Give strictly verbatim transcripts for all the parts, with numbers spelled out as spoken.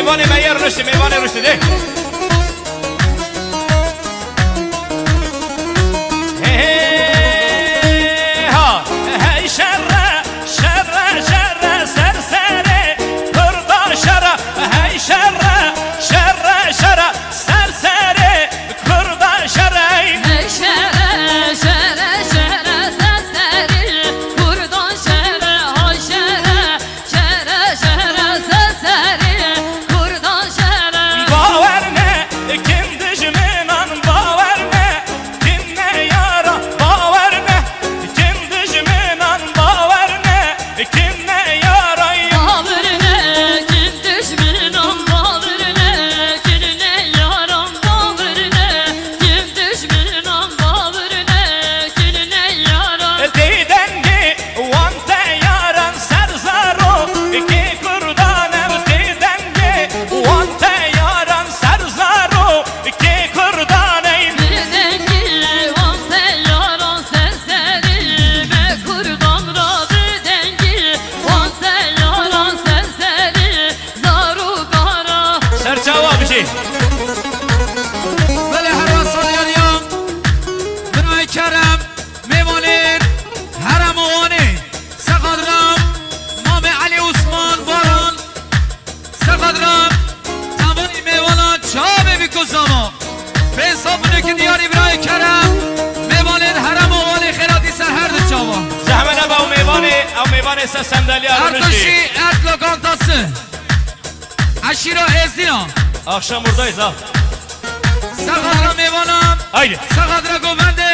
Mêvanê me yê rûniştê, mêvanê rûniştê dê. He, he, ha. Hey şerre, şerre, şerre, ser serê Kurda şerre. Hey şerre, şerre, şerre, ser serê Kurda şerre. Hey şerre, şerre, şerre, ser serê Kurda şerre. Hay şerre, şerre, şerre, ser serê Kurda şerre. Bawer ne, kim dijminan bawer ne, kim ne yara bawer ne, kim dijminan bawer ne, kim ne yara. Bawer ne, kim dijminan bawer ne, kim ne yaran bawer ne, kim dijminan bawer ne, kim ne yaran. Tê dengê wan teyaran ser zaro, kê Kurdan ew tê dengê wan teyaran ser zaro, kê Kurdan ey. Bi dengê wan teyaran ser serê me Kurdan ra, bi dengê wan teyaran ser serê zarokara. Serçawa bijî. Belê, her wesa diyariya. Birayê Kerem, mêvanên Herêma Wanê. Sexadra Mamê Elî Osman Baran. Sexadra tevayî mêvana çavê bî ku zava. Pê saf binêkî diyarî birayê Kerem. Mêvanên Herêma Wanê xêratî ser her du çava. Zehme neba û mêvanê, ew mêvanê ser sendeliya rûniştî. Ertuşî, Ert Lokantası. Eşîra Êzdîna. Akşam buradayız ha. Sexadra mêvana. Haydi. Sexadra govendê,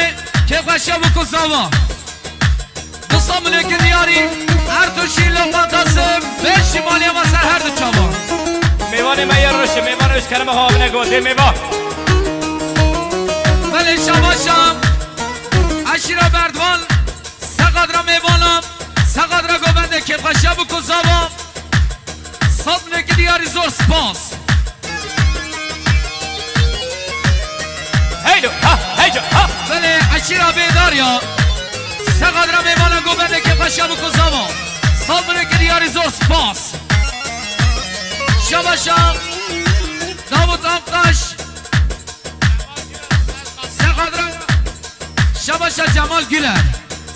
kêfxweşiya bû ku zava. Dostan, binêkî diyarî, Ertuşî Lokantası, beş jî maliya me ser her du çava. Mêvanê me yê rûniştê, mêvanê rûniştê, kerema xwe bine govendê mêva. Belê, şabaşa. Eşîra Berdwan, sexadra mêvana, sexadra govendê, kêfxweşiya bû ku zava. Saf binêkî diyarî, zor spas. Heylo, ha, heyca, ha. Belê, eşîra Bêdar ya. Sexadra mêvana govendê, kêfxweşiya bû ku zava. Saf binêkî diyarî, zor spas. Şabaşa Davut Aktaş. Sexadra Şabaşa Cemal Güler.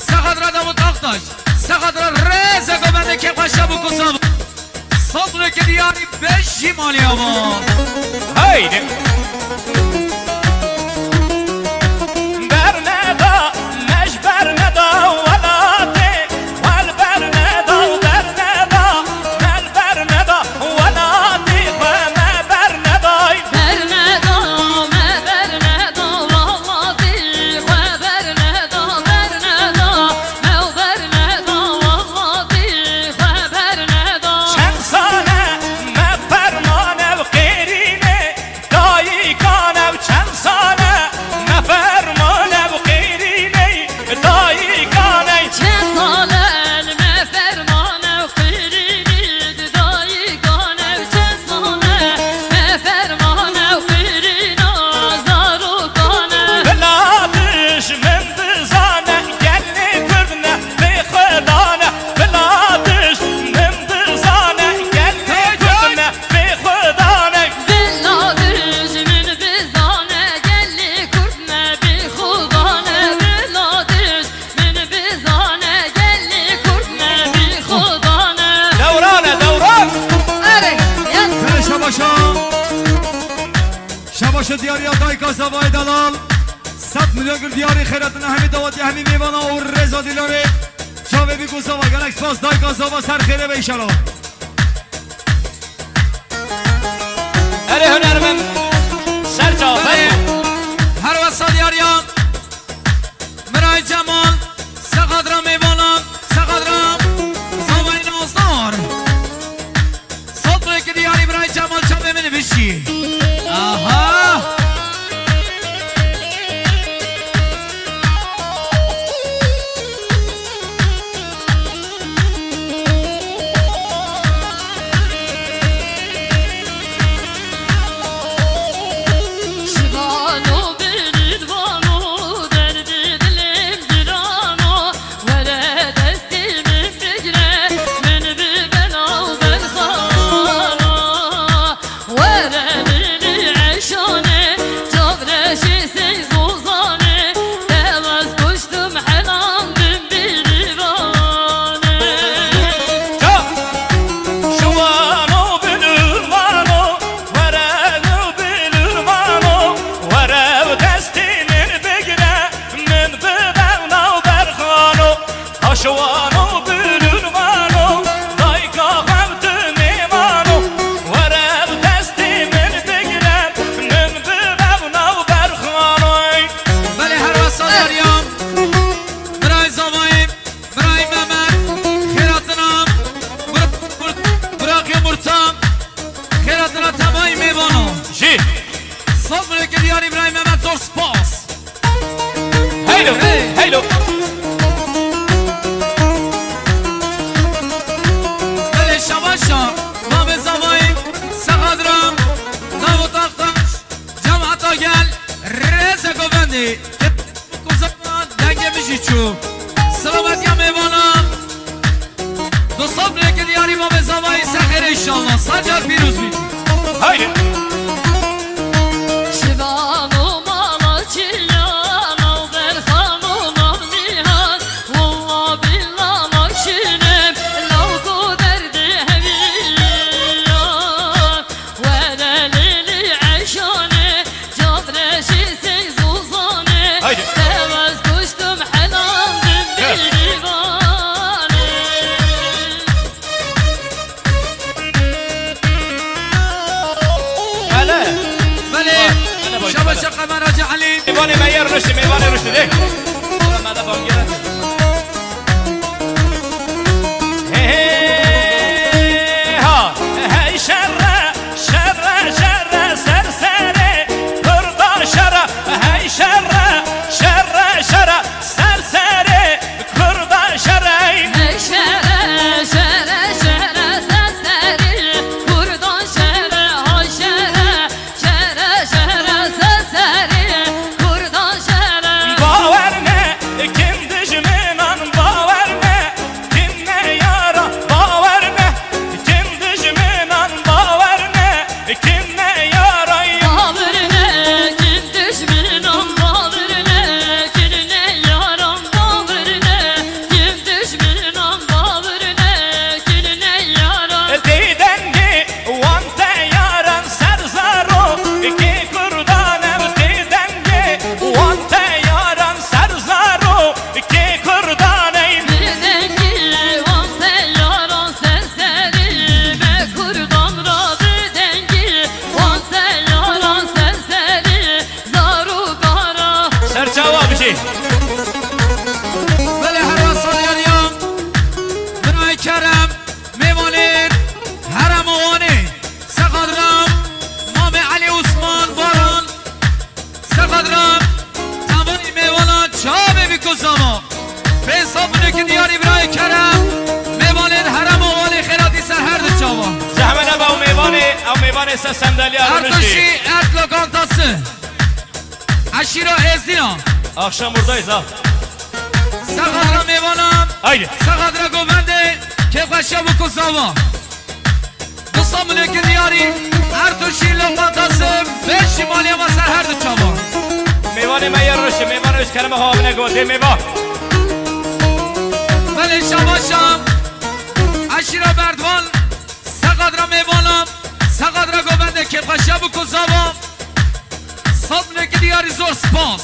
Sexadra Davut Aktaş. Sexadra rêze govendê, kêfxweşiya bû ku zava. Saf binêkî diyarî, beş jî maliya me. Haydi. Berneda, me ji berneda welatê, wel berneda, berneda, me li berneda welatê xwe me berneday. Berneda, me berneda, welatê xwe berneda, berneda, me berneda, welatê xwe berneda. Çend sale me fermane û qêrînê, dayîkan ew çend sale me fermane û qêrînê, dayîkan ey. Çend sale me fermane û qêrînê, dayîkan ew çend sale me fermane û qêrîna zarokan e. Bila dijmin bizane gelê Kurd ne, bê Xweda ne. Bila dijmin bizane gelê Kurd ne, bê Xweda ne. Bila dijmin bizane gelê Kurd ne, bê Xweda ne. Bila dijmin bizane gelê Kurd ne, bê Xweda ne. Dewran e, dewran. Erê, yes. Şabaşa. Şabaşa diyariya dayka zavayê delal. Sed milyon gul diyarî xêratina hemî dawetiya hemî mêvana û rêza dîlanê. Çavê bî ku zava, gelek spas dayka zava, ser xêrê be înşallah. Erê hunermend, ser çawa, belê, her wesa diyariya. Miray Cemal, sexadra mêvana, sexadra zavayê nazdar. Sofreke diyarî Birayê Cemal çavê min vişî. Aha! Dina temayî mêvanan. Jî. Saz Mulekê Diyar Îbrahîm Mehmet, zor spas. Heylo, heylo. Belê şabaşa, Mamê Zavayî, Sexadra, Davut Aktaş, Cemaeta gel, rêze govendê. Ku zana dengê min jî çû. Silametiya mêvanan. Dostan, Mulekê Diyarî, Mamê Zavayî, ser xêre înşallah. Sed car pîroz bî. Haydi. Şivan û mala çiyan, û berxan û navnihan, walla billa makşînim, law ku derdê hemiyan. Were lêlî eşanê, cabrê jî sey zozanê. Haydi. Tewez kuştum helandim. He. Bîrîvanê. Hele. Belê. Hele bak, şabaş hele. Şabaş Qemer Hacı Elî. Mêvanê me yê ruştî, mêvanê ruştî de. Ola me de bangere. Hey, hey, ha. Hey şerre, şerre, şerre, ser serê Kurda şerre. Hey şerre, şerre, şerre, ser serê Kurda şerre. Hey şerre, şerre, şerre, ser serê Kurda şerre, hay şerre. Şere, şere, seserî, Kurdan şere. Bawer me, kim dijminan bawer me, kim me yara bawer me, kim dijminan bawer me, kim me yara. Bawer me, kim dijminan bawer me, kim me yaran bawer me, kim dijminan bawer me, kim me yaran. Tê dengê wan teyaran ser zaro, kê Kurdan ev tê dengê wan teyaran ser zaro, kê Kurdan ey. Bi dengê wan teyaran ser serî, me Kurdan ra bi dengê wan teyaran ser serî, zaro kara. Serçawa bijî. Belê herra salyariyan, birayê Kerem. Mêvanên Herêma Wanê, Sexadra, Mamê Elî Osman Baran, Sexadra, temayî mêvanan çavê bî ku zava. Pê sed milekî diyarî birayê Kerem, mêvanên Herêma Wanê xêratî ser her du çavan. Zehmet nebe ew mêvanê, ew mêvanê ser sendeliya rûniştî. Ertoşî, Erd Lokantası. Eşîra Êzdîna. Akşam buradayız ha. Sexadra mêvanan. Haydi. Sexadra govendê. Kêfxweşiya bû ku zava. Dostan milekê diyarî. Ertoşî lokantası. Beş şîmaliya masa her du çavan. Mêvanê me yê rûniştî. Mêvanê rûniştî, kerema xwe bine govendê mêva. Belê şabaşa. Eşîra Berdwan. Sexadra mêvanan, Sexadra govendê kêfxweşiya bû ku zava. Sed milekî diyarî zor spas.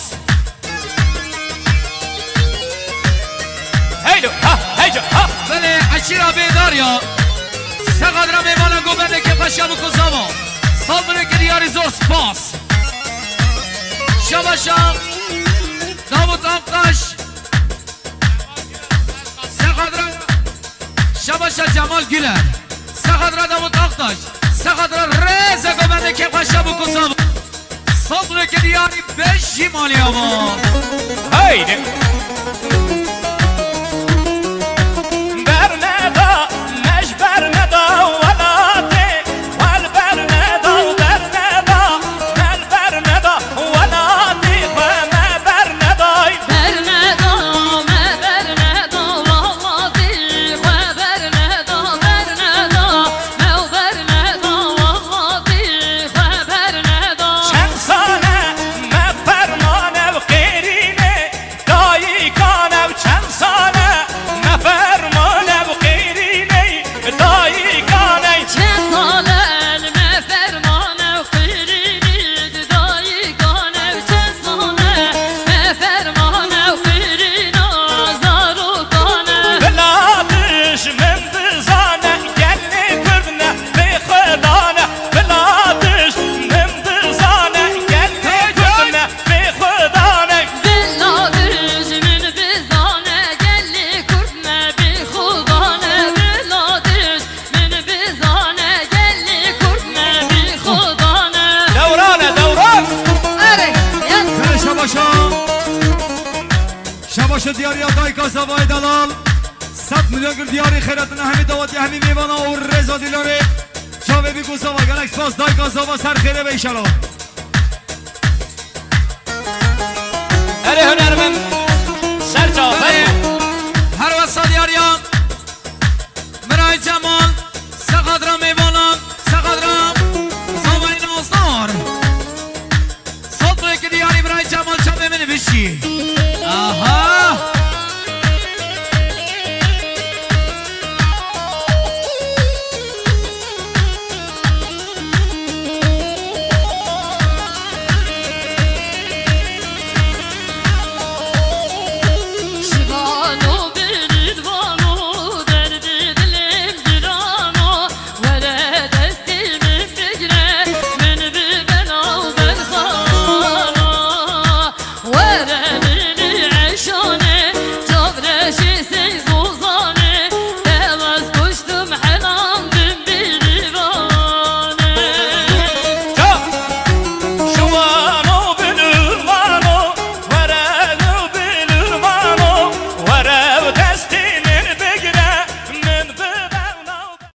Heylo, ha, heyca, ha. Belê, eşîra Bêdar ya. Sexadra mêvanan govendê kêfxweşiya bû ku zava. Sed milekî diyarî zor spas. Şabaşa Davut Aktaş. Sexadra Şabaşa Cemal Güler. Sexadra Davut Aktaş. Sexadra rêze govendê kêfxweşiya bû ku zava. Sed milekî diyarî beş şîmaliya ava. Haydi. Berneda, mej berneda welatê. Wal berneda, berneda, mel berneda, welatî xwe me berneday. Berneda, me berneda, welatî xwe berneda, berneda, me berneda, welatî xwe berneda. Çend sane me ferman ev qêrînê, dayikan ev Zavay Dalal. Sed milyon kir diyarî xeyratina hemî dawetiya hemî mêvana û rêza dîlanê. Çavê bî ku zava gelek spas dayka zava ser xêrê be înşallah. Erê hunermend